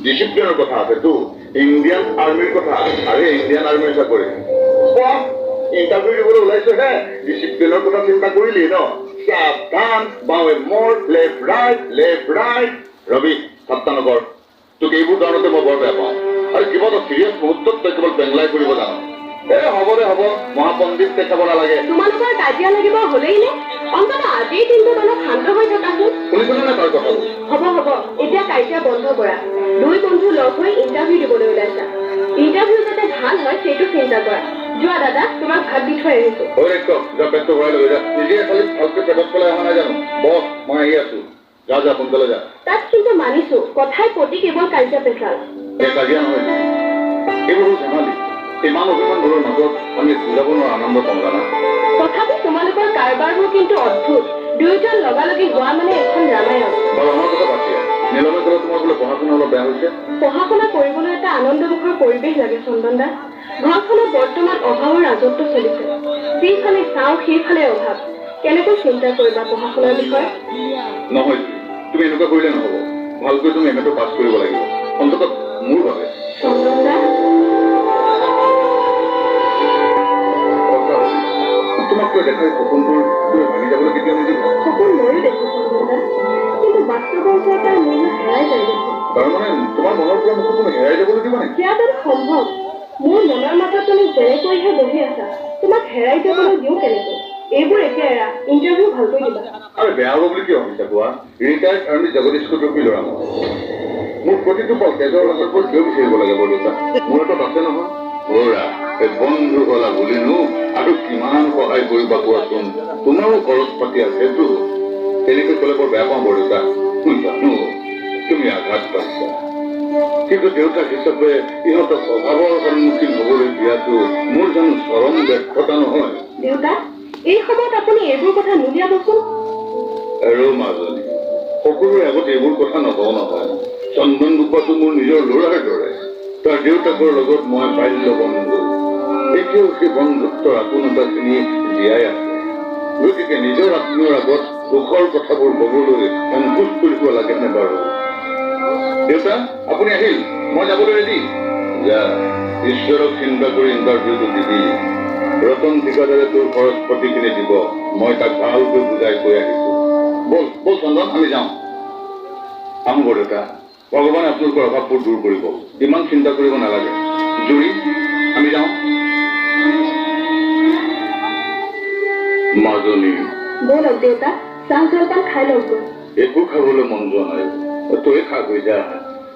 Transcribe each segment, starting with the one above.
ডিচিপ্লিনৰ কথা আছেতো, ইণ্ডিয়ান আৰ্মিৰ কথা। আৰে ইণ্ডিয়ান আৰ্মিৰ চাকৰি, ইণ্টাৰভিউ দিবলৈ ওলাইছো হে, ডিচিপ্লিনৰ কথা চিন্তা কৰিলি ন? সাৱধান, বাওঁৱে মোৰ, left right, left right. Rabi, ঠাট্টা নকৰ। তোক এইবোৰ কাৰণতে মই বৰ বেয়া পাওঁ। আৰু কিবা এটা চিৰিয়াছ মুহূৰ্তত তই কেৱল পেংলাই কৰিব জান। এ হ'ব দে, হ'ব, মহাপণ্ডিত দেখাব নালাগে। তোমালোকৰ কাজিয়া লাগিব হলেই নে? অন্ততঃ আজিৰ দিনটোত অলপ শান্ত হৈ থাকাচোন। শুনিছনে নাই তাৰ কথাবোৰ? হ'ব হ'ব, এতিয়া কাজিয়া বন্ধ কৰা। দুই বন্ধু লগ হৈ ইণ্টাৰভিউ দিবলৈ ওলাইছা। ইণ্টাৰভিউ যাতে ভাল হয় সেইটো চিন্তা কৰা। যোৱা দাদা, তোমাক ভাত দি থৈ আহিছো। ঐ ৰক্ষক, যা, পেটটো ভৰাই লৈ যা। নিজে খালি ভালকৈ পেটত পেলাই অহা নাই জানো? বস, মই আহি আছো। যা যা, সোনকালে যা। তাত কিন্তু মানিছো, কথাই প্ৰতি কেৱল কাজিয়া পেচাল। এই কাজিয়া নহয়, এইবোৰ হ'ল ধেমালি। ইমান অভিমানবোৰৰ মাজত আমি বুজাব নোৱাৰা আনন্দ পাওঁ, জানা? তথাপি তোমালোকৰ কাৰবাৰবোৰ কিন্তু অদ্ভুত। দুয়োজন লগালগি হোৱা মানে এখন ৰামায়ণ। বাৰু, আমাৰ কথা বাদ দিয়া। নীলমে ক'লে তোমাৰ বোলে পঢ়া শুনা অলপ বেয়া হৈছে। পঢ়া শুনা কৰিবলৈ এটা আনন্দমুখৰ পৰিৱেশ লাগে, চন্দন দা। ঘৰখনত বৰ্তমান অভাৱৰ ৰাজত্ব চলিছে। যিফালে চাওঁ সেইফালে অভাৱ। কেনেকৈ চিন্তা কৰিবা পঢ়া শুনাৰ বিষয়ে? নহয়, তুমি এনেকুৱা কৰিলে নহ'ব। ভালকৈ তুমি এম এটো পাছ কৰিব লাগিব, অন্ততঃ মোৰ বাবে। চন্দন দা। সঁচা, তোমাক কৈ দেখাই সপোনবোৰ তুমি ভাঙি যাবলৈ কেতিয়াও নিদিবা। সপোন ময়ো দেখো চন্দন দা, কিন্তু বাস্তৱৰ ওচৰত তাৰ মূল্য হেৰাই যায় দেখোন। তাৰমানে তোমাৰ মনৰ পৰা মোক তুমি হেৰাই যাবলৈ দিবা নেকি? সেয়া জানো সম্ভৱ? মোৰ মনৰ মাজত তুমি যেনেকৈহে বহি আছা, তোমাক হেৰাই যাবলৈ দিওঁ কেনেকৈ? এইবোৰ এতিয়া এৰা, ইণ্টাৰভিউ ভালকৈ দিবা। আৰে বেয়া হ'ব বুলি কিয় ভাবিছা কোৱা? ৰিটায়াৰ্ড আৰ্মি জগদীশ কুটুৰ্পী ল'ৰা মই। মোৰ প্ৰতিটো পল তেজৰ লগত কিয় বিচাৰিব লাগে বৰদেউতা? মোৰ হাতত আছে নহয়। বৰা, এই বন্ধু হলা বুলিনো আৰু কিমান সহায় কৰিবা কোৱাচোন? তোমাৰো খৰচ পাতি আছেতো। তেনেকৈ ক'লে বৰ বেয়া পাওঁ বৰদেউতা। মই জানো তুমি আঘাত পাইছা, কিন্তু দেউতাক হিচাপে ইহঁতক অভাৱৰ সন্মুখীন হ'বলৈ দিয়াটো মোৰ জানো চৰম ব্যৰ্থতা নহয়? দেউতা, এই সময়ত আপুনি এইবোৰ কথা নুলিয়াবচোন। আৰু মাজনী, সকলোৰে আগত এইবোৰ কথা নকওঁ নহয়। চন্দন বোপাটো মোৰ নিজৰ ল'ৰাৰ দৰে। তাৰ দেউতাকৰ লগত মই বাল্য বন্ধু। এতিয়াও সেই বন্ধুত্বৰ আপোনতাখিনি জীয়াই আছে। গতিকে নিজৰ আত্মীয়ৰ আগত দুখৰ কথাবোৰ ক'বলৈ সংকোচ কৰিব লাগেনে বাৰু? দেউতা, আপুনি আহিল, মই যাবলৈ ৰেডি। যা, ঈশ্বৰক চিন্তা কৰি ইণ্টাৰভিউটো দিবি। ৰতন ঠিকাদাৰে তোৰ খৰচ পাতিখিনি দিব। মই তাক ভালকৈ বুজাই কৈ আহিছো। ব'ল ব'ল চন্দন, আমি যাওঁ। আহোঁ বৰদেউতা। ভগৱানে আপোনালোকৰ অভাৱবোৰ দূৰ কৰিব, ইমান চিন্তা কৰিব নালাগে। জুৰি, আমি যাওঁ। মাজনী। ব'লক দেউতা, চাহ জলপান খাই লওকগৈ। একো খাবলৈ মন যোৱা নাই। তয়ে খা গৈ যা।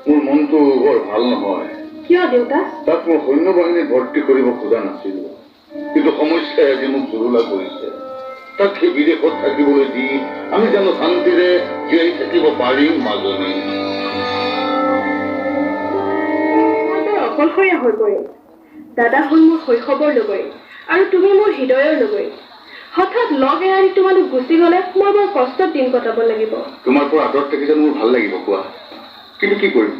মোৰ মনটো বৰ ভাল নহয়। কিয় দেউতা? তাক মই সৈন্য বাহিনীত ভৰ্তি কৰিব খোজা নাছিলো, কিন্তু সমস্যাই আজি মোক জুৰুলা কৰিছে। তাক সেই বিদেশত থাকিবলৈ দি আমি জানো শান্তিৰে জীয়াই থাকিব পাৰিম মাজনী? মই বৰ অকলশৰীয়া হৈ পৰিম। দাদা হ'ল মোৰ শৈশৱৰ লগৰী আৰু তুমি মোৰ হৃদয়ৰ লগৰী। হঠাৎ লগ এৰাদি তোমালোক গুচি গ'লে মই বৰ কষ্টত দিন কটাব লাগিব। তোমাৰ পৰা আঁতৰত থাকি জানো মোৰ ভাল লাগিব কোৱা? কিন্তু কি কৰিম,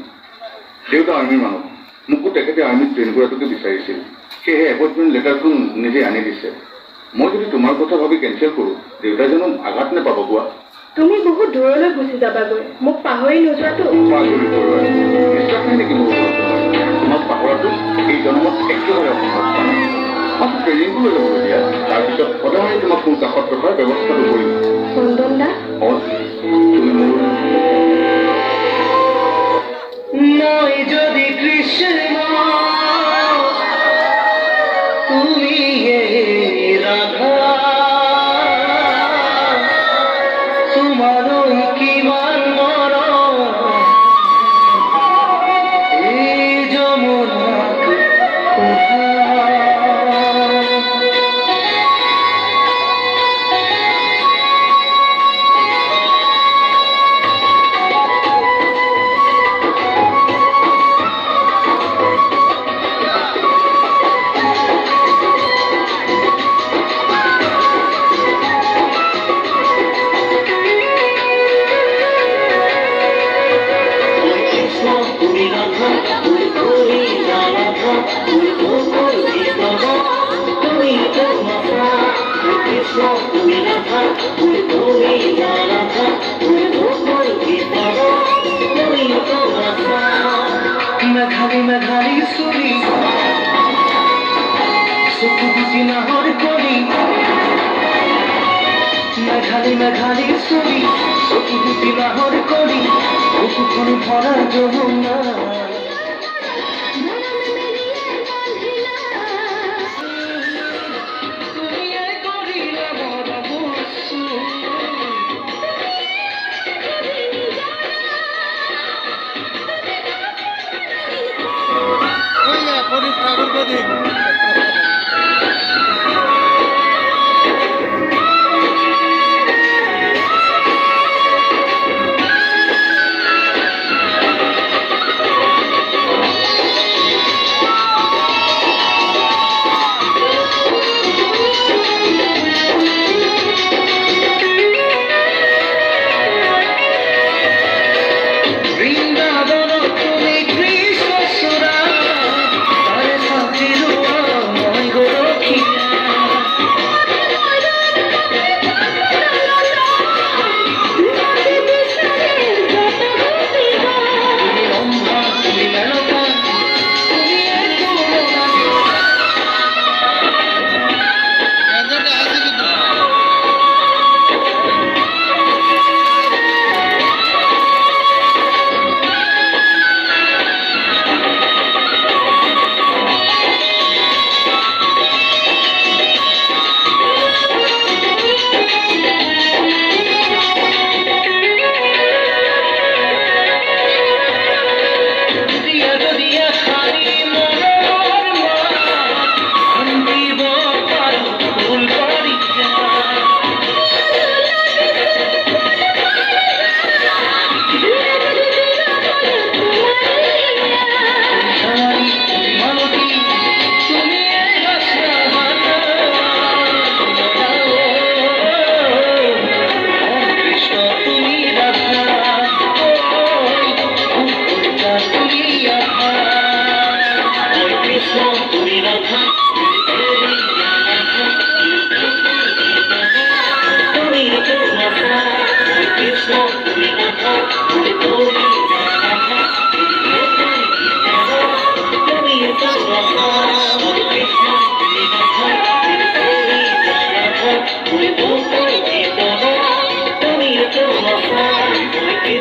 দেউতা আৰ্মীৰ মানুহ। মোকো তেখেতে আৰ্মীত ট্ৰেইন কৰাটোকে বিচাৰিছিল। সেয়েহে এপইণ্টমেণ্ট লেটাৰটো নিজে আনি দিছে। মই যদি তোমাৰ কথা ভাবি কেঞ্চেল কৰোঁ, দেউতাই জানো আঘাত নাপাব কোৱা? তুমি বহুত দূৰলৈ গুচি যাবাগৈ, মোক পাহৰি নোযোৱাতো? পাহৰি বিশ্বাস নাই নেকি মোৰ ওপৰত তোমাৰ? তোমাক পাহৰাটো এই জন্মত একেবাৰে অসম্ভৱ। মাত্ৰ ট্ৰেইনিংটো লৈ ল'বলৈ দিয়া, তাৰপিছত সদায় তোমাক মোৰ কাষত ৰখাৰ ব্যৱস্থাটো কৰিম। চন্দন দা। অঁ, তুমি মোৰ মই যদি কৃষ্ণ, তুমি ৰাধা, তোমালৈ কিমান মৰম, এই যমুনাক সোধা। কৃষ্ণ তুমি ৰাধা, তুমি তুমি ৰাধা, তুমি তুমি তুমি কৃষ্ণ, তুমি ৰাধা, তুমি তুমি ৰাধা, তুমি তুমি তুমি ৰাধা। সোণালী মেঘালী ছবি চকু দুটি নাহৰ কৰি বুকুখন ভৰা যমুনা।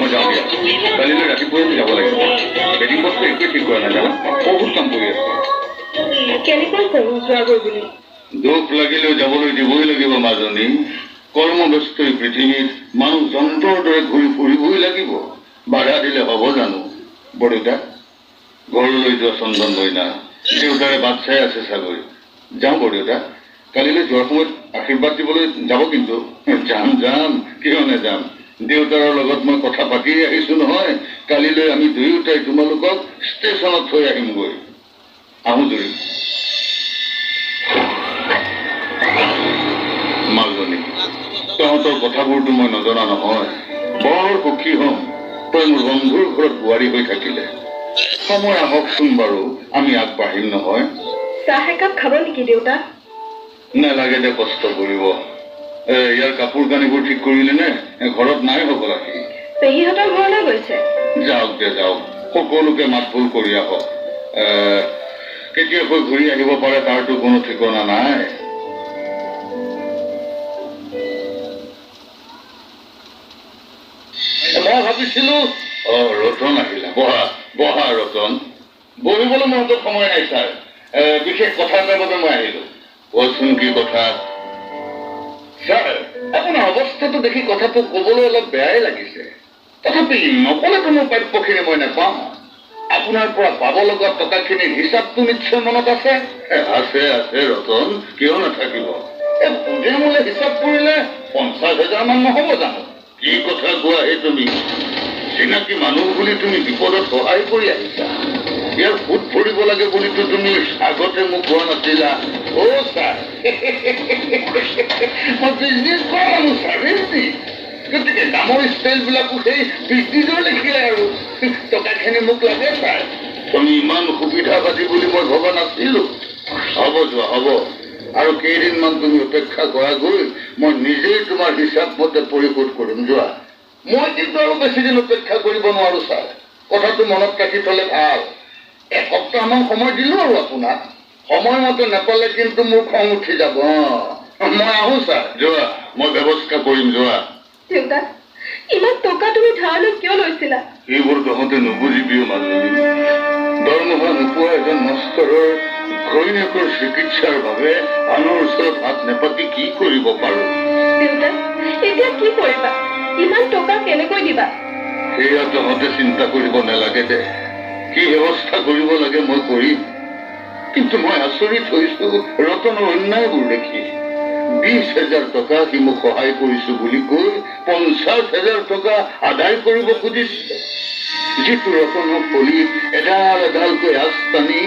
মই যাওঁ দিয়া, কালিলৈ ৰাতিপুৱাই যাব লাগিব। বেডিং বস্তু একোৱেই ঠিক কৰা নাই জানা, বহুত কাম কৰি আছে। কেনেকৈ কওঁ যোৱাগৈ বুলি? দুখ লাগিলেও যাবলৈ দিবই লাগিব মাজনী। কৰ্মব্যস্ত এই পৃথিৱীত মানুহ যন্ত্ৰৰ দৰে ঘূৰি ফুৰিবই লাগিব, বাধা দিলে হ'ব জানো? বৰদেউতা, ঘৰলৈ যোৱা চন্দন মইনা দেউতাৰে বাট চাই আছে চাগৈ। যাওঁ বৰদেউতা, কালিলৈ যোৱাৰ সময়ত আশীৰ্বাদ দিবলৈ যাব কিন্তু। যাম যাম, কিয় নেযাম? দেউতাৰৰ লগত মই কথা পাতি আহিছো নহয়, কালিলৈ আমি দুয়োটাই তোমালোকক ষ্টেচনত থৈ আহিমগৈ। আহোঁ জুৰি। মাজনী, তহঁতৰ কথাবোৰতো মই নজনা নহয়। বৰ সুখী হ'ম তই মোৰ বন্ধুৰ ঘৰত বোৱাৰী হৈ থাকিলে। সময় আহকচোন বাৰু, আমি আগবাঢ়িম নহয়। চাহ একাপ খাব নেকি দেউতা? নালাগে দে কষ্ট কৰিব। ইয়াৰ কাপোৰ কানিবোৰ ঠিক কৰিলে নে? ঘৰত নাই হ'বলা সি। পেহীহঁতৰ ঘৰলৈ গৈছে। যাওক দে যাওক, সকলোকে মাত বোল কৰি আহক। কেতিয়াকৈ ঘূৰি আহিব পাৰে তাৰতো কোনো ঠিকনা নাই। মই ভাবিছিলো অ ৰতন আহিলা, বহা বহা ৰতন। বহিবলৈ মোৰ হাতত সময় নাই ছাৰ, বিশেষ কথা এটাৰ বাবে মই আহিলো। কোৱাচোন কি কথা? ছাৰ, আপোনাৰ অৱস্থাটো দেখি কথাটো ক'বলৈ অলপ বেয়াই লাগিছে, তথাপি নক'লেতো মোৰ প্ৰাপ্যখিনি মই নাপাওঁ। আপোনাৰ পৰা পাব লগা টকাখিনিৰ হিচাপটো নিশ্চয় মনত আছে? আছে আছে ৰতন, কিয় নাথাকিব? এই সুদে মোলে হিচাপ কৰিলে 50,000 মান নহ'ব জানো? কি কথা কোৱা হে তুমি? চিনাকি মানুহ বুলি তুমি বিপদত সহায় কৰি আহিছা, ইয়াৰ সুদ ভৰিব লাগে বুলিতো তুমি আগতে মোক কোৱা নাছিলা। অ' ছাৰ, মই বিজনেছ কৰা মানুহ ছাৰ, বিজনেছ। গতিকে কামৰ ষ্টাইলবিলাকো সেই বিজনেছৰ লেখিলে আৰু। টকাখিনি মোক লাগে ছাৰ। তুমি ইমান সুবিধাবাদী বুলি মই ভবা নাছিলো। হ'ব যোৱা হ'ব, আৰু কেইদিনমান তুমি অপেক্ষা কৰাগৈ, মই নিজেই তোমাৰ হিচাপ মতে পৰিশোধ কৰিম। যোৱা, মই কিন্তু আৰু বেছিদিন অপেক্ষা কৰিব নোৱাৰো ছাৰ। কথাটো মনত ৰাখি থলে ভাল। এসপ্তাহমান সময় দিলো আৰু আপোনাক, সময়মতে নাপালে কিন্তু মোৰ খং উঠি যাব। মই আহোঁ ছাৰ। যোৱা। মই ব্যৱস্থা কৰিম। যোৱা। দেউতা, ইমান টকা তুমি ধাৰলৈ কিয় লৈছিলা? এইবোৰ তহঁতে নুবুজিবিও মাজনী। দৰমহা নোপোৱা এজন মাষ্টৰৰ ঘৈণীয়েকৰ চিকিৎসাৰ বাবে আনৰ ওচৰত হাত নেপাতি কি কৰিব পাৰো? দেউতা, এতিয়া কি কৰিবা? ইমান টকা কেনেকৈ দিবা? সেয়া তহঁতে চিন্তা কৰিব নালাগে দে। কি ব্যৱস্থা কৰিব লাগে মই কৰিম। কিন্তু মই আচৰিত হৈছো ৰতনৰ অন্যায়বোৰ দেখি। 20,000 টকা সি মোক সহায় কৰিছো বুলি কৈ 50,000 টকা আদায় কৰিব খুজিছে। যিটো ৰতনক ফলিত এডাল এডালকৈ আঁচ টানি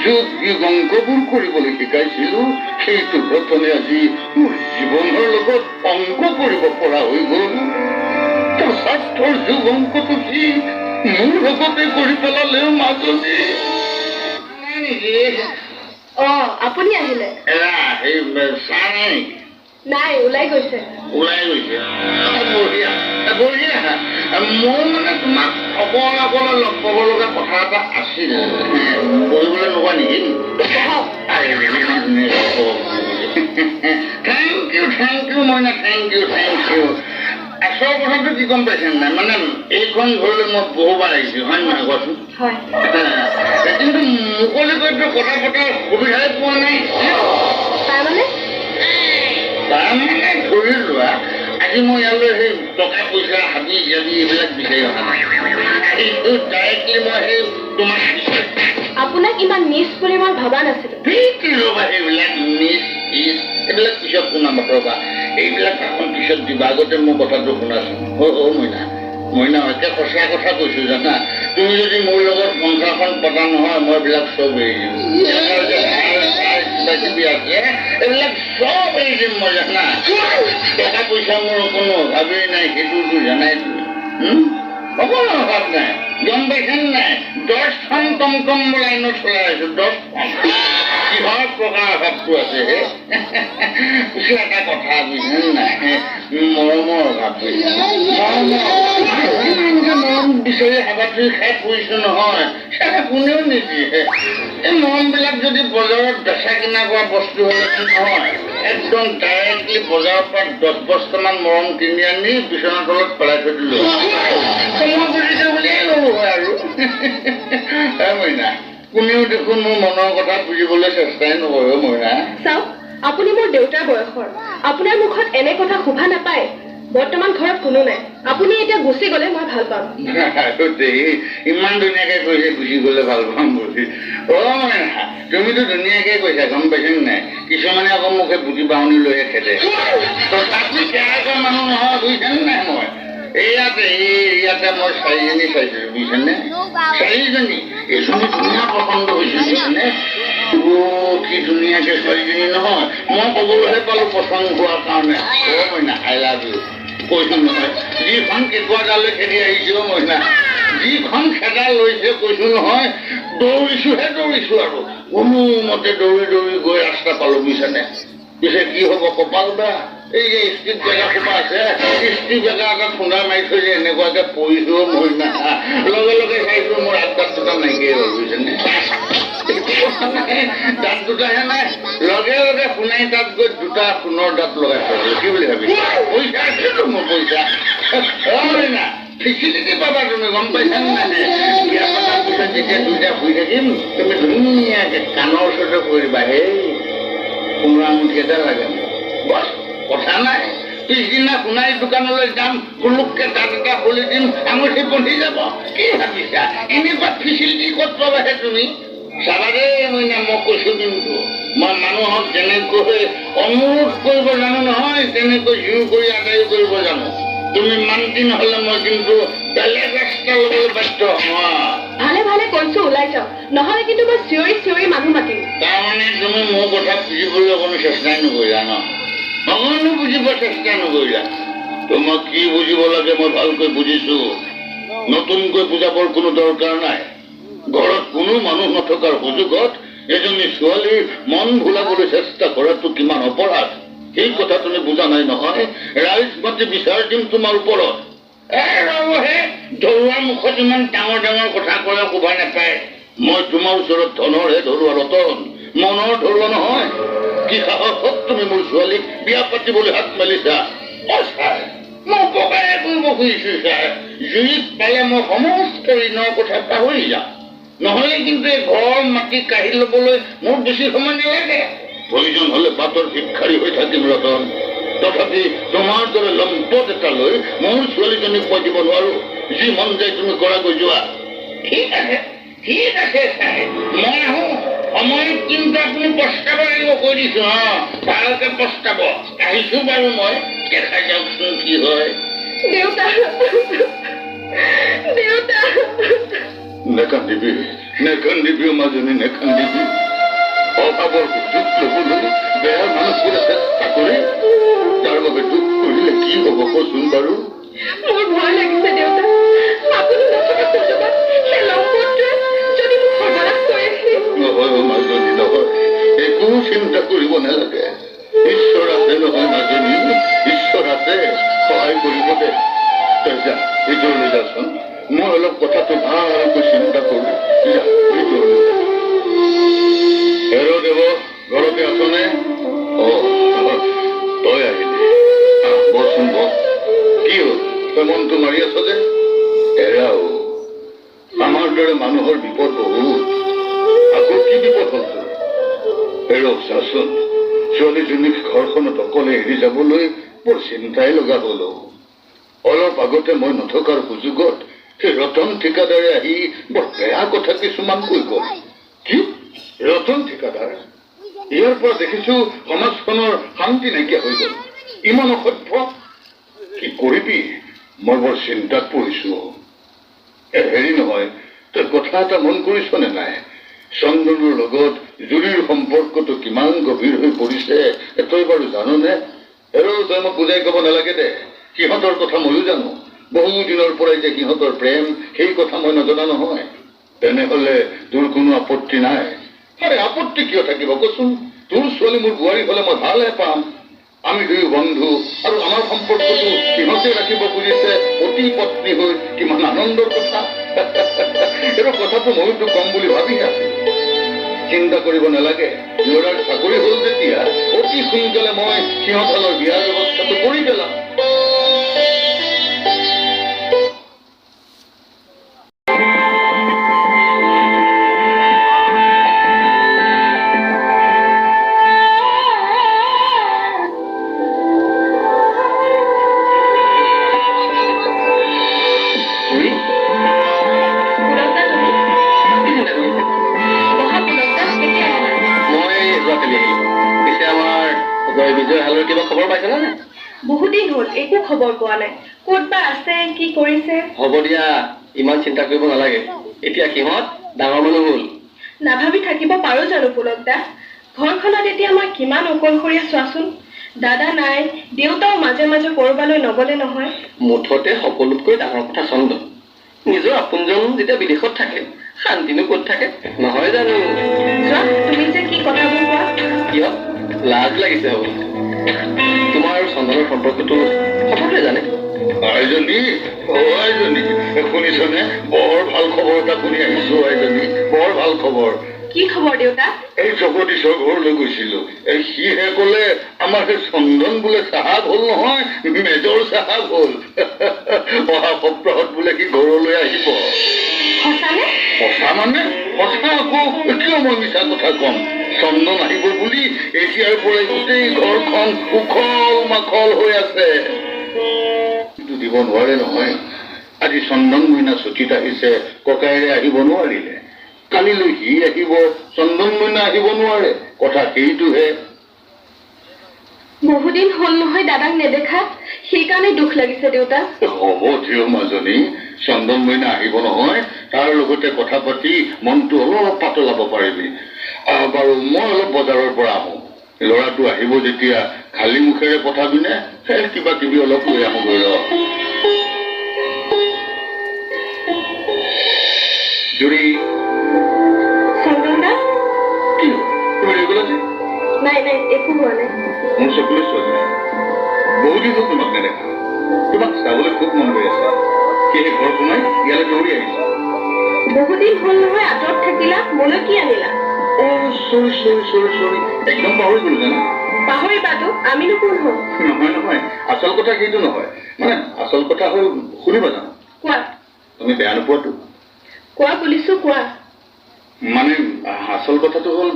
যোগ বিয়োগ অংকবোৰ কৰিবলৈ শিকাইছিলো, সেইটো ৰতনে আজি মোৰ জীৱনৰ লগত অংক কৰিব পৰা হৈ গ'ল। তাৰ স্বাৰ্থৰ যোগ অংকটো সি মোৰ লগতে কৰি পেলালেও মাজনী। অ, আপুনি আহিলে? নাই, ওলাই গৈছে। ওলাই গৈছে? বঢ়িয়া বঢ়িয়া। মোৰ মানে তোমাক অকণ অকণ লগ পাব লগা কথা এটা আছিল। বহিবলৈ নোকোৱা নেকি? Thank U, thank U Moina, thank U, thank U. আচল কথাটো কি গম পাইছে নাই, মানে এইখন ঘৰলৈ মই বহুবাৰ আহিছো, হয় নহয় কোৱাচোন? কিন্তু মুকলিকৈতো কথা পতাৰ সুবিধাই পোৱা নাই। তাৰমানে ধৰি লোৱা, আজি মই ইয়ালৈ সেই টকা পইচা হাবি জাবি এইবিলাক বিচাৰি অহা নাই। আহিছো ডাইৰেক্টলি মই সেই তোমাক বিচাৰি। আপোনাক ইমান নিচ বুলি মই ভবা নাছিলো। কি ৰ'বা, সেইবিলাক নিচ পিচ এইবিলাক পিছত শুনাম ৰ'বা, এইবিলাক ভাষণ পিছত দিবা, আগতে মোৰ কথাটো শুনাচোন। অ অ মইনা, মইনা, এতিয়া সঁচা কথা কৈছো জানা, তুমি যদি মোৰ লগত সংসাৰখন পতা নহয়, মই এইবিলাক চব এৰি দিম। কিবা কিবি আছে এইবিলাক চব এৰি দিম মই জানা। টকা পইচা মোৰ কোনো অভাৱেই নাই, সেইটোতো জানাই তুমি। অকণো অভাৱ নাই, গম পাইছেনে নাই? 10খন টমটম লাইনত চলাই আছো, 10খন। কিহৰ প্ৰকাৰ অভাৱটো আছে হে? পিছে এটা কথা বুজিছেনে নাই, মৰমৰ অভাৱ। মৰমৰ মৰম বিচাৰি হাবাথুৰি খাই ফুৰিছো নহয়, কোনেও নিদিয়ে। এই মৰমবিলাক যদি বজাৰত বেচা কিনা কৰা বস্তু হ'লে নহয়, একদম ডাইৰেক্টলি বজাৰৰ পৰা 10 বস্তামান মৰম কিনি আনি বিচনাৰ তলত পেলাই থৈ দিলো, সময় বুজিছে বুলিয়ে ল'লো হয় আৰু। মইনা, কোনেও দেখোন মোৰ মনৰ কথা বুজিবলৈ চেষ্টাই নকৰে মইনা। চাওক, আপুনি মোৰ দেউতাৰ বয়সৰ, আপোনাৰ মুখত এনে কথা শোভা নাপায়। বৰ্তমান ঘৰত কোনো নাই, আপুনি এতিয়া গুচি গ'লে মই ভাল পাম। ইমান ধুনীয়াকে কৈছে গুচি গ'লে ভাল পাম বুলি। অ মইনা, তুমিতো ধুনীয়াকে কৈছা, গম পাইছা নাই? কিছুমানে আকৌ মোকে বুজি বাউনি লৈহে খেদে, তথাপি কেনেকুৱা মানুহ নহয়, বুজিছানে নাই? মই ইয়াতে ইয়াতে মই 4জনী চাইছিলো, বুজিছানে? 4জনী, এজনী ধুনীয়া পচন্দ হৈছে, বুজিছানে? অ কি ধুনীয়াকে ছোৱালীজনী নহয়, মই ক'বলৈহে পালো পচন্দ হোৱাৰ কাৰণে। অ মইনা, I love you কৈছো নহয়। যিখন কেঁকুৱা জালৈ খেদি আহিছো মইনা, যিখন খেদা লৈছে কৈছো নহয়, দৌৰিছোহে দৌৰিছো আৰু কোনোমতে দৌৰি দৌৰি গৈ ৰাস্তা পালো, বুজিছানে? পিছে কি হ'ব, কপাল বেয়া, এই যে ষ্ট্ৰীট জেগা সোপা আছে, ষ্ট্ৰীট জেগা এটা খুন্দা মাৰি থৈ যে এনেকুৱাকে পৰিছো মইনা, লগে লগে চাইছো মোৰ হাত দাঁত দুটা নাইকিয়া হ'ল, বুজিছানে? দাঁত দুটাহে নাই, লগে লগে শুনাই তাত গৈ 2টা সোণৰ দাঁত লগাই থৈছো। কি বুলি ভাবিছা? পইচা আছেতো মোৰ, পইচা। অ মইনা, ফেচিলিটি পাবা তুমি, গম পাইছা নাই? বিয়া পতাৰ পিছত যেতিয়া দুইটা শুই থাকিম, তুমি ধুনীয়াকে কাণৰ ওচৰতে কৈ দিবা, হেই সোণৰ আঙুঠি এটা লাগে মোক, বছ কথা নাই। পিছদিনা সোণাৰী দোকানলৈ যাম, গোলোককে দাঁত এটা খুলি দিম, আঙুঠি বন্ধি যাব। কি ভাবিছা? এনেকুৱা ফেচিলিটি ক'ত পাবাহে তুমি? চাবা দেই মইনা, মই কৈছো কিন্তু, মই মানুহক যেনেকৈ অনুৰোধ কৰিব জানো নহয়, তেনেকৈ জোৰ কৰি আদায় কৰিব জানো। তুমি মান্তি নহ'লে মই কিন্তু বেলেগ ৰাস্তা ল'বলৈ বাধ্য হ'ম। ভালে ভালে কৈছো, ওলাই যাওক, নহ'লে কিন্তু মই চিঞৰি চিঞৰি মানুহ মাতিম। তাৰমানে তুমি মোৰ কথা বুজিবলৈ অকণো চেষ্টাই নকৰিলা ন? অকণো বুজিব চেষ্টা নকৰিলা। তোমাক কি বুজিব লাগে মই ভালকৈ বুজিছো, নতুনকৈ বুজাবৰ কোনো দৰকাৰ নাই। ঘৰত কোনো মানুহ নথকাৰ সুযোগত এজনী ছোৱালীৰ মন ভুলাবলৈ চেষ্টা কৰাটো কিমান অপৰাধ, সেই কথা তুমি বুজা নাই নহয়? ৰাইজ মাতি বিচাৰ দিম তোমাৰ ওপৰত। এ ৰ'বহে, ধৰুৱাৰ মুখত ইমান ডাঙৰ ডাঙৰ কথা ক'লে শোভা নাপায়। মই তোমাৰ ওচৰত ধনৰহে ধৰুৱা ৰতন, মনৰ ধৰুৱা নহয়। কি সাহসত তুমি মোৰ ছোৱালীক বিয়া পাতিবলৈ হাত মেলিছা? অ ছাৰ, মই উপকাৰে কৰিব খুজিছো ছাৰ। জুইত পালে মই সমস্ত ঋণৰ কথা পাহৰি যাম। নহ'লে কিন্তু এই ঘৰ মাটি কাঢ়ি ল'বলৈ মোৰ বেছি সময় নালাগে। প্ৰয়োজন হ'লে বাটৰ ভিক্ষাৰী হৈ থাকিম ৰতন, তথাপি তোমাৰ দৰে লম্পট এটা লৈ মোৰ ছোৱালীজনীক মই দিব নোৱাৰো। যি মন যায় তুমি কৰাগৈ যোৱা। ঠিক আছে, ঠিক আছে ছাৰ, মই আহোঁ। সময়ত কিন্তু আপুনি পস্তাব লাগিব, কৈ দিছো। অ, ভালকে পস্তাব। আহিছো বাৰু মই, দেখা যাওকচোন কি হয়। দেউতা, দেউতা। নেকান্দিবি, নেকান্দিবি মাজনী, নেকান্দিবি। অভাৱৰ সুযোগ ল'বলৈ বেয়া মানুহবোৰে চেষ্টা কৰে, তাৰ বাবে দুখ কৰিলে কি হ'ব কচোন বাৰু? মোৰ ভয় লাগিছে দেউতা, আপুনি নথকা সুযোগত সেই লম্পটটোৱে যদি মোক সৰ্বনাশ কৰেহি। নহয় অ মাজনী, নহয়, একো চিন্তা কৰিব নালাগে। ঈশ্বৰ আছে নহয় মাজনী, ঈশ্বৰ আছে, সহায় কৰিব দে। তই যা, ভিতৰলৈ যাচোন, মই অলপ কথাটো ভালকৈ চিন্তা কৰোঁ। যা, ভিতৰলৈ যা। হেৰ দেৱ, ঘৰতে আছনে? অ, তই আহিলি, আহ, বহচোন বহ। কি হ'ল, তই মনটো মাৰি আছ যে? এৰা অ, আমাৰ দৰে মানুহৰ বিপদ বহুত। আকৌ কি বিপদ হ'ল তোৰ? হেৰ চাচোন, ছোৱালীজনীক ঘৰখনত অকলে এৰি যাবলৈ বৰ চিন্তাই লগা হ'ল অ। অলপ আগতে মই নথকাৰ সুযোগত সেই ৰতন ঠিকাদাৰে আহি বৰ বেয়া কথা কিছুমান কৈ গ'ল। কি ৰতন ঠিকাদাৰ? ইয়াৰ পৰা দেখিছো সমাজখনৰ শান্তি নাইকিয়া হৈ গ'ল। ইমান অসভ্য, কি কৰিবি? মই বৰ চিন্তাত পৰিছো। হেৰি নহয়, তই কথা এটা মন কৰিছনে নাই? চন্দনৰ লগত জুৰিৰ সম্পৰ্কটো কিমান গভীৰ হৈ পৰিছে তই বাৰু জাননে? হেৰ, তই মোক বুজাই ক'ব নালাগে দে, সিহঁতৰ কথা ময়ো জানো। বহু দিনৰ পৰাই যে সিহঁতৰ প্ৰেম, সেই কথা মই নজনা নহয়। তেনেহ'লে তোৰ কোনো আপত্তি নাই? আৰে আপত্তি কিয় থাকিব কচোন? তোৰ ছোৱালী মোৰ বোৱাৰী হ'লে মই ভালহে পাম। আমি দুয়ো বন্ধু, আৰু আমাৰ সম্পৰ্কটো সিহঁতে ৰাখিব খুজিছে পতি পত্নী হৈ, কিমান আনন্দৰ কথা। এইটো কথাটো ময়ো তোক ক'ম বুলি ভাবি আছিলো। চিন্তা কৰিব নালাগে, ল'ৰাৰ চাকৰি হ'ল যেতিয়া অতি সোনকালে মই সিহঁতৰ বিয়াৰ ব্যৱস্থাটো কৰি পেলাম। জুৰি, পুলকদা, তুমি কি চিন্তা কৰিছে? বহা পুলকদা, কেতিয়া আহিলা? মই যোৱাকালি আহিলো। পিছে আমাৰ জয় বিজয় হালৰ কিবা খবৰ পাইছানে নাই? বহুদিন হ'ল, একো খবৰ পোৱা নাই। ক'ত বা আছে, কি কৰিছে? হ'ব দিয়া, ইমান চিন্তা কৰিব নালাগে। এতিয়া সিহঁত ডাঙৰ মানুহ হ'ল। নাভাবি থাকিব পাৰো জানো পুলকদা? ঘৰখনত এতিয়া মই কিমান অকলশৰীয়া চোৱাচোন। দাদা নাই, দেউতাও মাজে মাজে ক'ৰবালৈ নগ'লে নহয়। মুঠতে সকলোতকৈ ডাঙৰ কথা চন্দন। নিজৰ আপোনজন যেতিয়া বিদেশত থাকে, শান্তিনো ক'ত থাকে, নহয় জানো? যোৱা, তুমি যে কি কথাবোৰ কোৱা। কিয় লাজ লাগিছে? হ'ব, তোমাৰ আৰু চন্দনৰ সম্পৰ্কটো সকলোৱে জানে। আইজনী, অ আইজনী, শুনিছনে? বৰ ভাল খবৰ এটা শুনি আহিছো আইজনী, বৰ ভাল খবৰ। কি খবৰ দেউতা? এই জগদীশৰ ঘৰলৈ গৈছিলো, এই সিহে ক'লে আমাৰ সেই চন্দন বোলে চাহাব হ'ল নহয়, মেজৰ চাহাব হ'ল। অহা সপ্তাহত বোলে সি ঘৰলৈ আহিব। সঁচানে? সঁচা মানে সঁচা আকৌ, কিয় মই মিছা কথা ক'ম? চন্দন আহিব বুলি এতিয়াৰ পৰাই গোটেই ঘৰখন উখল মাখল হৈ আছে। কিন্তু দিব নোৱাৰে নহয়। আজি চন্দন মইনা ছুটীত আহিছে, ককায়েৰে আহিব নোৱাৰিলে। কালিলৈ সি আহিব, চন্দন মইনা আহিব নোৱাৰে। কথা সেইটোহে। বহুদিন হ'ল নহয় দাদাক নেদেখা, সেইকাৰণে দুখ লাগিছে দেউতা। হ'ব থিয় মাজনী, চন্দন মইনা আহিব নহয়, তাৰ লগতে কথা পাতি মনটো অলপ পাতলাব পাৰিবি। বাৰু মই অলপ বজাৰৰ পৰা আহোঁ। ল'ৰাটো আহিব যেতিয়া খালী মুখেৰে পঠাবিনে? সেই কিবা কিবি অলপ লৈ আহোঁগৈ ৰ। জুৰি, চন্দন দা। কি হ'ল? তুমি ৰৈ গ'লা যে? নাই নাই, একো হোৱা নাই। মোৰ চকুলৈ চোৱা নাই, বহুদিন হ'ল তোমাক নেদেখা। তোমাক চাবলৈ খুব মন গৈ আছে, সেয়েহে ঘৰ সোমাই ইয়ালৈ দৌৰি আহিছো। বহুদিন হ'ল নহয় আঁতৰত থাকিলা, মোলৈ কি আনিলা? চৰি চৰি চৰি চৰি, একদম পাহৰি গলো জানা। পাহৰিবাতো, আমিনো কোন হওঁ? নহয় নহয়, আচল কথা সেইটো নহয়, মানে আচল কথা হ'ল, শুনিবা জানো? কোৱা। তুমি বেয়া নোপোৱাতো? কোৱা বুলিছো, কোৱা। মানে আচল কথাটো হ'ল,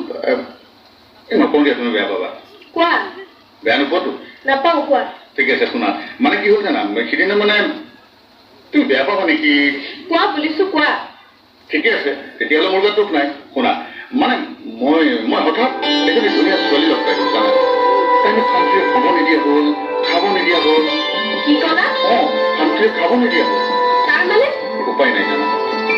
নকওঁ দিয়া, তুমি বেয়া পাবা। কোৱা। বেয়া নোপোৱাতো? নাপাওঁ, কোৱা। ঠিক আছে শুনা, মানে কি হ'ল জানা, সিদিনা মানে তুমি বেয়া পাবা নেকি? কোৱা বুলিছো, কোৱা। ঠিকে আছে, তেতিয়াহ'লে মোৰ গাত দুখ নাই। শুনা, মানে মই মই হঠাৎ এজনী ধুনীয়া ছোৱালী লগ পাই গ'লো জানা। তাই মোক শান্তিৰে খাব নিদিয়া হ'ল, খাব নিদিয়া হ'ল। কি ক'লা? অঁ, শান্তিৰে খাব নিদিয়া হ'ল। তাৰ মানে? উপায় নাই জানা,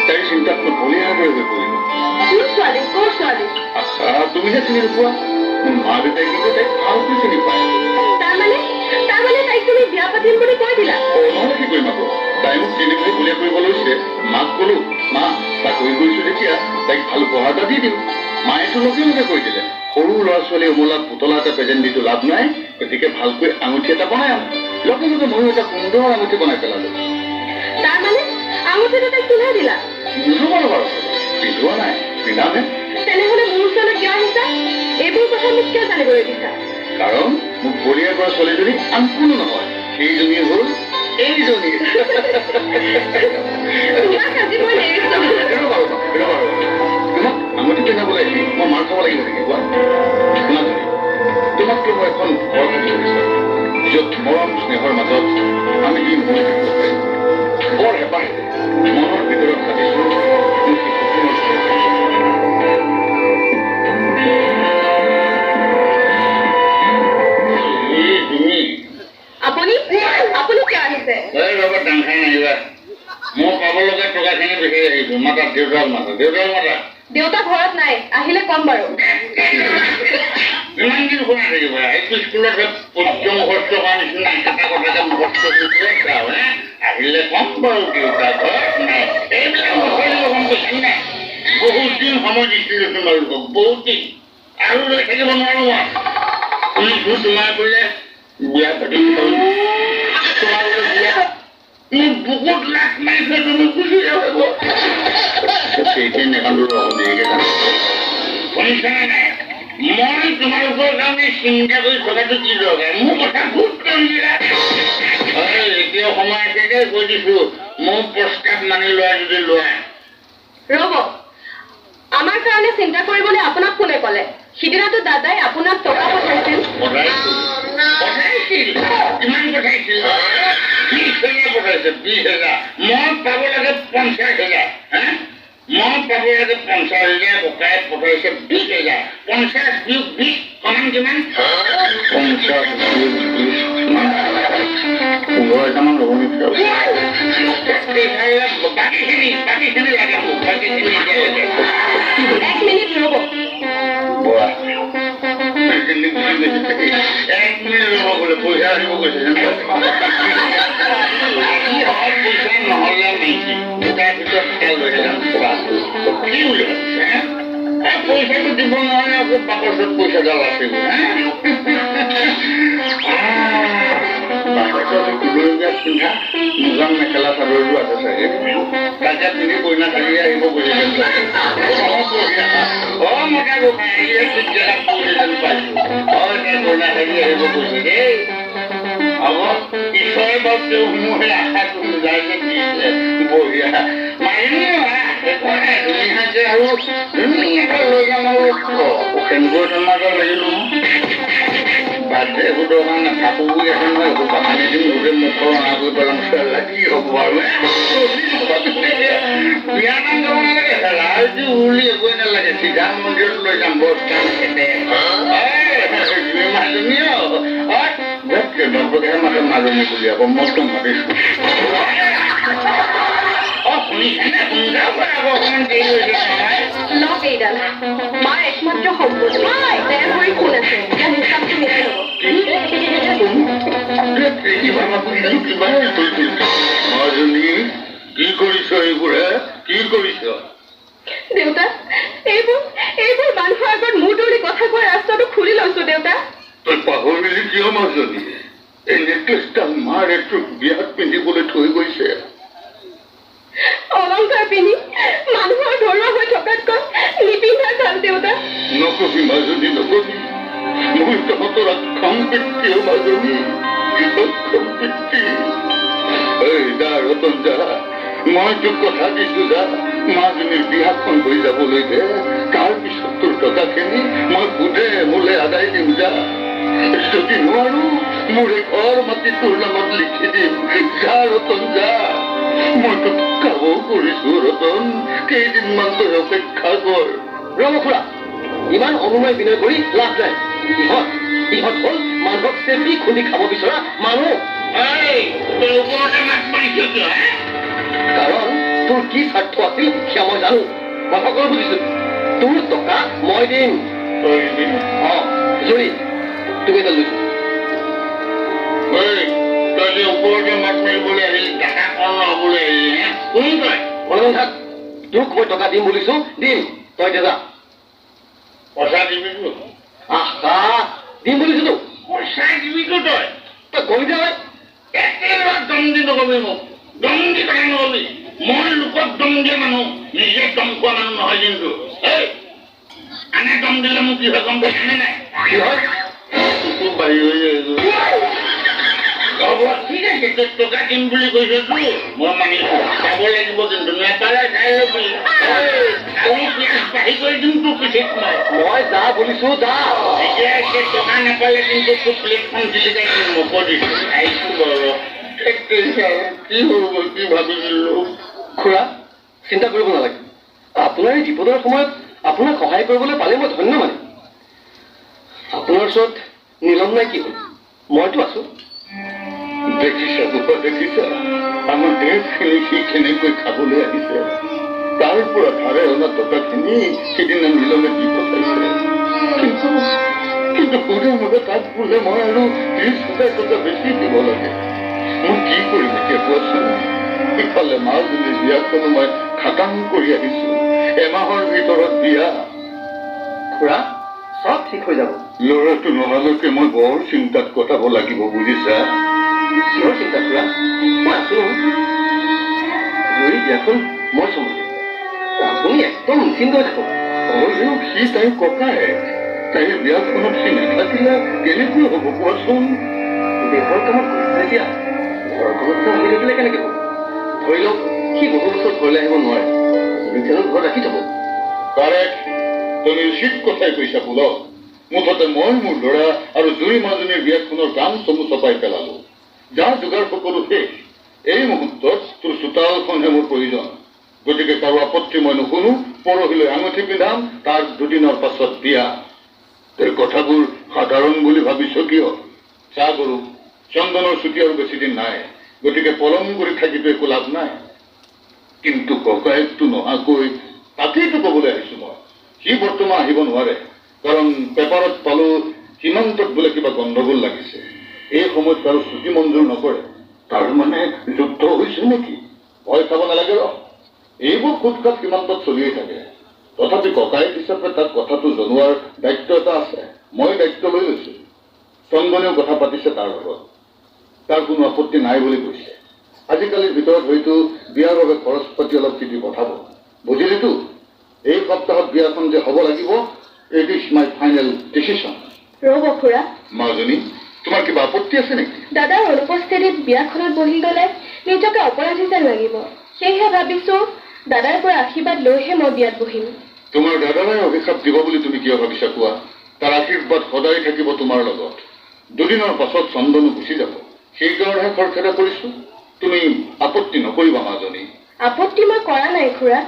তাইৰ চিন্তাত মই বলিয়াৰ দৰে হৈ পৰিলো। কোন ছোৱালী? ক'ৰ ছোৱালী? আচ্ছা, তুমিহে চিনি নোপোৱা, মোৰ মা দেউতাই কিন্তু তাইক ভালকৈ চিনি পায়। তাৰমানে? তাৰমানে তাইক তুমি বিয়া পাতিম বুলি কৈ দিলা? অ, নহ'লে কি কৰিম আকৌ? তাই মোক যেনেকৈ বলিয়া কৰিব লৈছে, মাক ক'লো, মা চাকৰি কৰিছো যেতিয়া তাইক ভাল উপহাৰ এটা দি দিম। মায়েতো লগে লগে কৈ দিলে, সৰু ল'ৰা ছোৱালী ওমলাত পুতলা এটা প্ৰেজেণ্ট দিটো লাভ নাই, গতিকে ভালকৈ আঙুঠি এটা বনাই আন। লগে লগে ময়ো এটা সুন্দৰ আঙুঠি বনাই পেলালো। তাৰমানে আঙুঠিটো তাইক পিন্ধাই দিলা? ৰ'বা ৰ'বা ৰ'বা, পিন্ধোৱা নাই, পিন্ধামহে। তেনেহ'লে মোৰ ওচৰলৈ কিয় আহিছা? এইবোৰ কথা মোক কিয় জানিবলৈ দিছা? কাৰণ মোক বলিয়া কৰা ছোৱালীজনী আন কোনো নহয়, সেইজনী হ'ল এইজনী। তোমাক আজি মই নেৰিছো। ৰ'বা ৰ'বা ৰ'বা ৰ'বা, তোমাক আঙুঠি পিন্ধাবলৈ আহি মই মাৰ খাব লাগিব নেকি কোৱা? শুনা জনী, তোমাক লৈ মই এখন ঘৰ সাজিব বিচাৰোঁ, য'ত মৰম স্নেহৰ মাজত আমি দুই মৰি থাকিব পাৰিম। বৰ হেঁপাহেৰে মনৰ ভিতৰত সাজিছোঁ মোৰ সেই সপোনৰ ঘৰ। তুমি আপুনি আপুনি কিয় আহিছে? এই ৰ'বা, ডাঙৰ নাহিবা। মোৰ পাব লগা টকাখিনি বিচাৰি আহিছো। মাতা দেউতাক, মাতা দেউতাক, মাতা। দেউতা ঘৰত নাই, আহিলে কম বাৰু। ইমান দিন শুনা থাকিব? এইটো স্কুলত পদ্য মুখস্থ কৰা নিচিনা একেটা কথাকে মুখস্থ কৰি যাওঁ হে। আহিলে কম বাৰু, দেউতা ঘৰত নাই, এইবিলাক নকৰিব, গম পাইছা নাই? বহুত দিন সময় দিছিলো তোমালোকক, বহুত দিন, আৰু ৰৈ থাকিব নোৱাৰো মই। শুনিছো তোমাৰ বোলে বিয়া পাতি, তোমাৰ বোলে বিয়া, মোক বুকুত লাট মাৰি থৈ তুমি গুচি যাব। সেইখিনি নেকান্দো, অকণ দেৰিকে কান্দো। শুনিছানে নাই? মই তোমালোকৰ কাৰণে চিন্তা কৰি থকাটো কি দৰকাৰ? মোৰ কথা গুৰুত্ব নিদিলা। এতিয়াও সময় আছে দেই, কৈ দিছো, মোৰ প্ৰস্তাৱ মানি লোৱা যদি লোৱা। ৰ'ব, আমাৰ কাৰণে চিন্তা কৰিবলৈ আপোনাক কোনে ক'লে? সিদিনাটো দাদাই আপোনাক টকা পঠাইছিল। পঠাইছিল, পঠাইছিল। কিমান পঠাইছিল? 20,000 পঠাইছে, 20,000। মই পাব লাগে 50,000, হে? মই পাব লাগে 50,000, ককাই পঠাইছে 20,000। 50 বিয়োগ 20 সমান কিমান? 50 বিয়োগ 20 সমান 15,000মান ল'ব নেকি? বাকীখিনি, বাকীখিনি লাগে মোক, বাকীখিনি এতিয়া লাগে। এক মিনিট ৰ'ব। বোৱা, এক মিনিট ৰ'ব বোলে, পইচা আহিব কৈছে। পইচা নহ'লে নেকি তাৰ ভিতৰত খেল হৈ যাম। কি বুলি ভাবিছে? পইচাটো দিব নোৱাৰে আকৌ, বাকচত পইচাডাল আছে। বাকচত তুলনীয়াত পিন্ধা মুগা মেখেলা চাদৰটো আছে চাগে, তাকে পিন্ধি কইনা সাজি আহিব কৈছে। অ মতা গোসাঁই, ঠিক জেগাত পৰিছে যেন পাইছো। অ, এতিয়া কইনা সাজি আহিব কৈছে দেই। হ'ব, ঈশ্বৰে বাৰু তেওঁ মোৰ সেই আশাটো মিলাই যে দিছে, বঢ়িয়া। মাৰিম নহয়, ধুনীয়াকে আৰু ধুনীয়াকে লৈ যাম। আৰু সেন্দুৰ টমাটৰ লাগিলো বাদ দে, একো দৰকাৰ নাই। কাপোৰবোৰ আছে নহয়, একো বাহানি দিম, গোটেই মুখৰ ৰঙা কৰি পেলাম। চালা কি হ'ব আৰু? বিয়া নাম গাব নালাগে, ৰাজু উৰুলি একোৱে নালাগে, চিধা মন্দিৰত লৈ যাম। বস্তান খেতে মাজনী, বাপেকেহে মাতে মাজনী বুলি, আকৌ মইতো মাতিছো। অ শুনিছেনে? সোনকালে আকৌ, অকণমান দেৰি হৈছে নহয়। লওক এইডাল, মাৰ একমাত্ৰ সম্পত্তি। 1.5 ভৰি সোণ আছে, ইয়াৰ হিচাপটো মিলাই ল'ব। মাজনী, কি কৰিছ এইবোৰ হে? কি কৰিছ? দেউতা, এইবোৰ এইবোৰ মানুহৰ আগত মূৰ তুলি কথা কোৱা ৰাস্তাটো খুলি লৈছো দেউতা। তই পাহৰিলি কিয় মাজনী? এই নেকলেচডাল মাৰে তোক বিয়াত পিন্ধিবলৈ থৈ গৈছে। অ। অলংকাৰ পিন্ধি মানুহৰ ধৰুৱা হৈ থকাতকৈ নিপিন্ধা ভাল দেউতা। নকবি মাজনী, নকবি। মই তহঁতৰ অক্ষম পিতৃ মাজনী, অক্ষম পিতৃ। এই যা ৰতন যা, মই তোক কথা দিছো, যা, মাজনীৰ বিয়াখন হৈ যাবলৈ দে। তাৰপিছত তোৰ টকাখিনি মই সুধে মোলে আদায় দিম, যা। যদি নোৱাৰো মোৰ এই ঘৰ মাটি তোৰ নামত লিখি দিম। যা ৰতন যা, মই তোক কাবৌ কৰিছো ৰতন, কেইদিনমান তই অপেক্ষা কৰ। ৰ'ব খুৰা, ইমান অনুনয় বিনয় কৰি লাভ নাই। ইহঁত ইহঁত হ'ল মানুহক চেপি খুন্দি খাব বিচৰা মানুহ। কাৰণ তোৰ কি স্বাৰ্থ আছিল সেয়া মই জানো, মই সকলো বুজিছো। তোৰ টকা মই দিম। অ জুৰি, তুমি এটা লৈ মনে মনে থাক। তোক মই টকা দিম বুলিছো, দিম। তই এতিয়া যা। পইচা দিবিতো? আহা, দিম বুলিছো তোক। পইচা দিবিতো তই? তই গলি যা। একেবাৰে দম দি নকবি মোক, দম দি কথা নকবি। মই লোকক দম দিয়া মানুহ, নিজে দম খোৱা মানুহ নহয়। কিন্তু এই আনে দম দিলে মোক কি হয় গম পাইছনে নাই? কি হয়? বাহিৰ হৈ যায়। হ'ব, ঠিক আছে, তই টকা দিম বুলি কৈছতো, মই মানিছো। যাব লাগিব, কিন্তু নেপালে চাই ল'বি। আৰু পিয়াজ বাঢ়ি কৰি দিম তোৰ পিঠিত মই। মই যা বুলিছো যা। ঠিকে আছে, টকা নাপালে কিন্তু তোৰ প্লেটখন জিলিকাই দিম, মই কৈ দিছো। আহিছো বাৰু। কি হৈ গ'ল, কি ভাবিছিলো। খুৰা, চিন্তা কৰিব নালাগে। আপোনাৰ এই বিপদৰ সময়ত আপোনাক সহায় কৰিবলৈ পালে মই ধন্য মানিম। আপোনাৰ ওচৰত নীলম নাই কি হ'ল, মইতো আছো। দেখিছা বোপা, দেখিছা আমাৰ দেশখিনি সি কেনেকৈ খাবলৈ আহিছে। তাৰ পৰা ধাৰে অনা টকাখিনি সিদিনা নীলমে দি পঠাইছে। কিন্তু কিন্তু সুধে মোৰে তাক বোলে মই আৰু 30,000 টকা বেছি দিব লাগে। মই কি কৰিম এতিয়া কোৱাচোন? ইফালে মাজনীৰ বিয়াখনো মই খাটাং কৰি আহিছো, এমাহৰ ভিতৰত বিয়া। খুৰা, চব ঠিক হৈ যাব। ল'ৰাটো নহালৈকে মই বৰ চিন্তাত কটাব লাগিব, বুজিছা? কিহৰ চিন্তা খুৰা, মই আছো নহয়। জুৰি বিয়াখন মই চম্ভালিম, আপুনি একদম নিশ্চিন্ত হৈ থাকক। হ'লেও সি তাইৰ ককায়েক, তাইৰ বিয়াখনত সি নাথাকিলে কেনেকৈ হ'ব কোৱাচোন? দেশৰ কামত গৈছে যেতিয়া ঘৰৰ কামত আহি থাকিলে কেনেকে হ'ব? ধৰি লওক সি বহু বছৰ ঘৰলৈ আহিব নোৱাৰে, জুৰিখনত ঘৰত ৰাখি থ'ব। কাৰেক্ট, তুমি উচিত কথাই কৈছা পুলক। মুঠতে মই মোৰ ল'ৰা আৰু জুৰি মাজনীৰ বিয়াখনৰ কাম চমু চপাই পেলালো। যা যোগাৰ সকলো শেষ। এই মুহূৰ্তত তোৰ চোতালখনহে মোৰ প্ৰয়োজন। গতিকে কাৰো আপত্তি মই নুশুনো। পৰহিলৈ আঙুঠি পিন্ধাম, তাৰ দুদিনৰ পাছত বিয়া। তই কথাবোৰ সাধাৰণ বুলি ভাবিছ কিয়? চা গৰু, চন্দনৰ ছুটি আৰু বেছিদিন নাই, গতিকে পলম কৰি থাকিতো একো লাভ নাই। কিন্তু ককায়েকটো নহাকৈ তাকেইতো ক'বলৈ আহিছো মই। সি বৰ্তমান আহিব নোৱাৰে, কাৰণ পেপাৰত পালো সীমান্তত বোলে কিবা গণ্ডগোল লাগিছে। এই সময়ত কাৰো ছুটি মঞ্জুৰ নকৰে। তাৰ মানে যুদ্ধ হৈছে নেকি? ভয় খাব নালাগে ৰ, এইবোৰ খুটখাট সীমান্তত চলিয়ে থাকে। তথাপি ককায়েক হিচাপে তাক কথাটো জনোৱাৰ দায়িত্ব এটা আছে, মই দায়িত্ব লৈ লৈছো। চন্দনেও কথা পাতিছে তাৰ লগত, তাৰ কোনো আপত্তি নাই বুলি কৈছে। আজিকালিৰ ভিতৰত হয়তো বিয়াৰ বাবে খৰচ পাতি অলপ চিঠি পঠাব, বুজিলিতো? এই সপ্তাহত বিয়াখন যে হ'ব লাগিব, it is my final decision. ৰ'ব খুৰা। মাজনী, তোমাৰ কিবা আপত্তি আছে নেকি? দাদাৰ অনুপস্থিতিত বিয়াখনত বহি গ'লে নিজকে অপৰাধী যেন লাগিব। সেয়েহে ভাবিছো দাদাৰ পৰা আশীৰ্বাদ লৈহে মই বিয়াত বহিম। তোমাৰ দাদাৰাই অভিশাপ দিব বুলি তুমি কিয় ভাবিছা কোৱা? তাৰ আশীৰ্বাদ সদায় থাকিব তোমাৰ লগত। দুদিনৰ পাছত চন্দনো গুচি যাব, সেইকাৰণেহে খৰখেদা কৰিছো। তুমি আপত্তি নকৰিবা মাজনী। আপত্তি মই কৰা নাই খুৰা,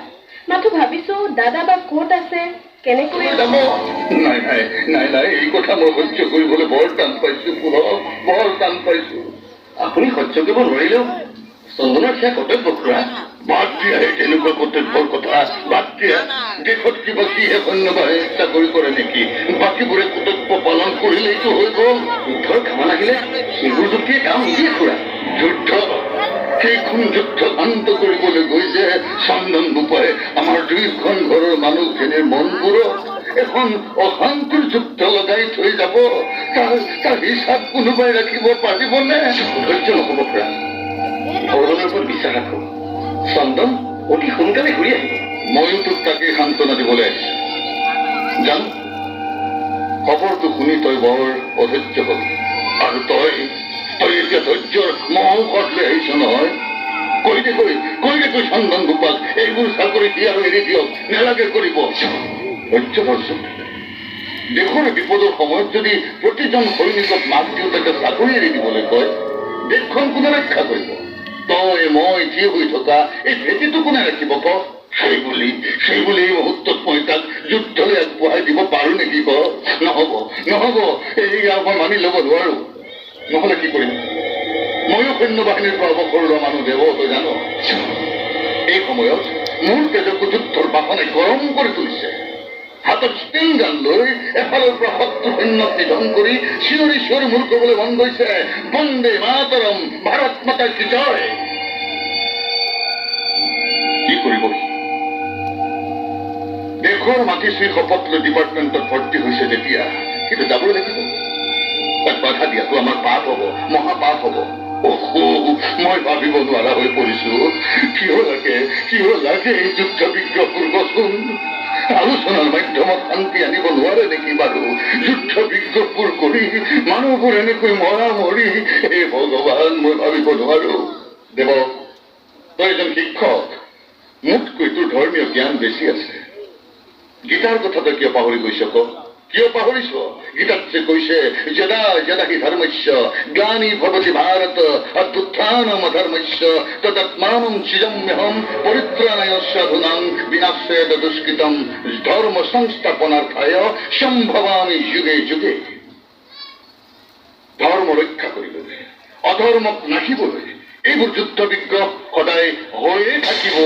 মাথো ভাবিছো দাদা বা ক'ত আছে, কেনেকৈ। নাই নাই নাই নাই, এই কথা মই সহ্য কৰিবলৈ বৰ টান পাইছো পুলক, বৰ টান পাইছো। আপুনি সহ্য কৰিব নোৱাৰিলেও চন্দনৰ সেয়া কৰ্তব্য খুৰা। বাদ দিয়া সেই তেনেকুৱা কৰ্তব্যৰ কথা, বাদ দিয়া। দেশত কিবা কিহে সৈন্যবাহিনী চাকৰি কৰে নেকি? বাকীবোৰে কৰ্তব্য পালন কৰিলেইতো হৈ গ'ল। যুদ্ধৰ কাম লাগিলে সেইবোৰ যুক্তিয়ে কাম নিদিয়ে খুৰা। যুদ্ধ, সেইখন যুদ্ধ শান্ত কৰিবলৈ গৈ যে চন্দন বোপাই আমাৰ দুইখন ঘৰৰ মানুহখিনিৰ মনবোৰত এখন অশান্তিৰ যুদ্ধ লগাই থৈ যাব, তাৰ হিচাপ কোনোবাই ৰাখিব পাৰিবনে? ধৈৰ্য নহ'ব খুৰা, ভগৱানৰ ওপৰত বিশ্বাস ৰাখো। চন্দন অতি সোনকালে ঘূৰি আহিব। ময়ো তোক তাকে সান্তনা দিবলৈ আহিছো। জান, খবৰটো শুনি তই বৰ অধৈৰ্য হলি, আৰু তই তই এতিয়া ধৈৰ্যৰ মহৌষধ লৈ আহিছ নহয়। কৈ দে, কৈ কৈ দে, কৈ চন্দন বোপাক এইবোৰ চাকৰি দি আৰু এৰি দিয়ক, নেলাগে কৰিব। ধৈৰ্য ধৰচোন। দেশৰ বিপদৰ সময়ত যদি প্ৰতিজন সৈনিকক মাক দেউতাকে চাকৰি এৰি দিবলৈ কয়, দেশখন কোনে ৰক্ষা কৰিব? তই মই থিয় হৈ থকা এই ভেটিটো কোনে ৰাখিব ক? সেইবুলি এই মুহূৰ্তত মই তাক যুদ্ধলৈ আগবঢ়াই দিব পাৰো নেকি ক? নহব, নহব, এইয়া মই মানি ল'ব নোৱাৰো। নহ'লে কি কৰিম? ময়ো সৈন্য বাহিনীৰ পৰা অৱসৰ লোৱা মানুহ দেৱ, তই জান। এই সময়ত মোৰ তেজকো যুদ্ধৰ বাসনে গৰম কৰি তুলিছে। হাতত ষ্টেন গান লৈ এফালৰ পৰা শত্ৰু সৈন্যক নিধন কৰি চিঞৰি চিঞৰি মোৰ ক'বলৈ মন গৈছে, বন্দে মাতৰম, ভাৰত মাতা কি জয়। কি কৰিব? দেশৰ মাটি চুই শপত লৈ ডিপাৰ্টমেণ্টত ভৰ্তি হৈছে যেতিয়া, কিন্তু যাবই লাগিব। তাক বাধা দিয়াটো আমাৰ পাপ হ'ব, মহাপাপ হ'ব। মই ভাবিব নোৱাৰা হৈ পৰিছো। কিয় লাগে, কিয় লাগে এই যুদ্ধ বিগ্ৰহবোৰ কচোন? আলোচনাৰ মাধ্যমত শান্তি আনিব নোৱাৰে নেকি বাৰু? যুদ্ধ বিগ্ৰহবোৰ কৰি মানুহবোৰ এনেকৈ মৰা মৰি, হে ভগৱান, মই ভাবিব নোৱাৰো। দেৱ, তই এজন শিক্ষক, মোতকৈ তোৰ ধৰ্মীয় জ্ঞান বেছি আছে। গীতাৰ কথা তই কিয় পাহৰি গৈছ ক? কিয় পাহৰিছ? গীতাত যে কৈছে, যদা যদা হি ধৰ্মস্য গ্লানি ভৱতি ভাৰত অভ্যুত্থানম অধৰ্মস্য তদাত্মানম সৃজম্যহম পৰিত্ৰাণায় সাধুনাং বিনাশেদ দুষ্কৃতম ধৰ্ম সংস্থাপনাৰ্থায় সম্ভৱামি যুগে যুগে। ধৰ্ম ৰক্ষা কৰিবলৈ, অধৰ্মক নাশিবলৈ এইবোৰ যুদ্ধ বিগ্ৰহ সদায় হৈয়ে থাকিব।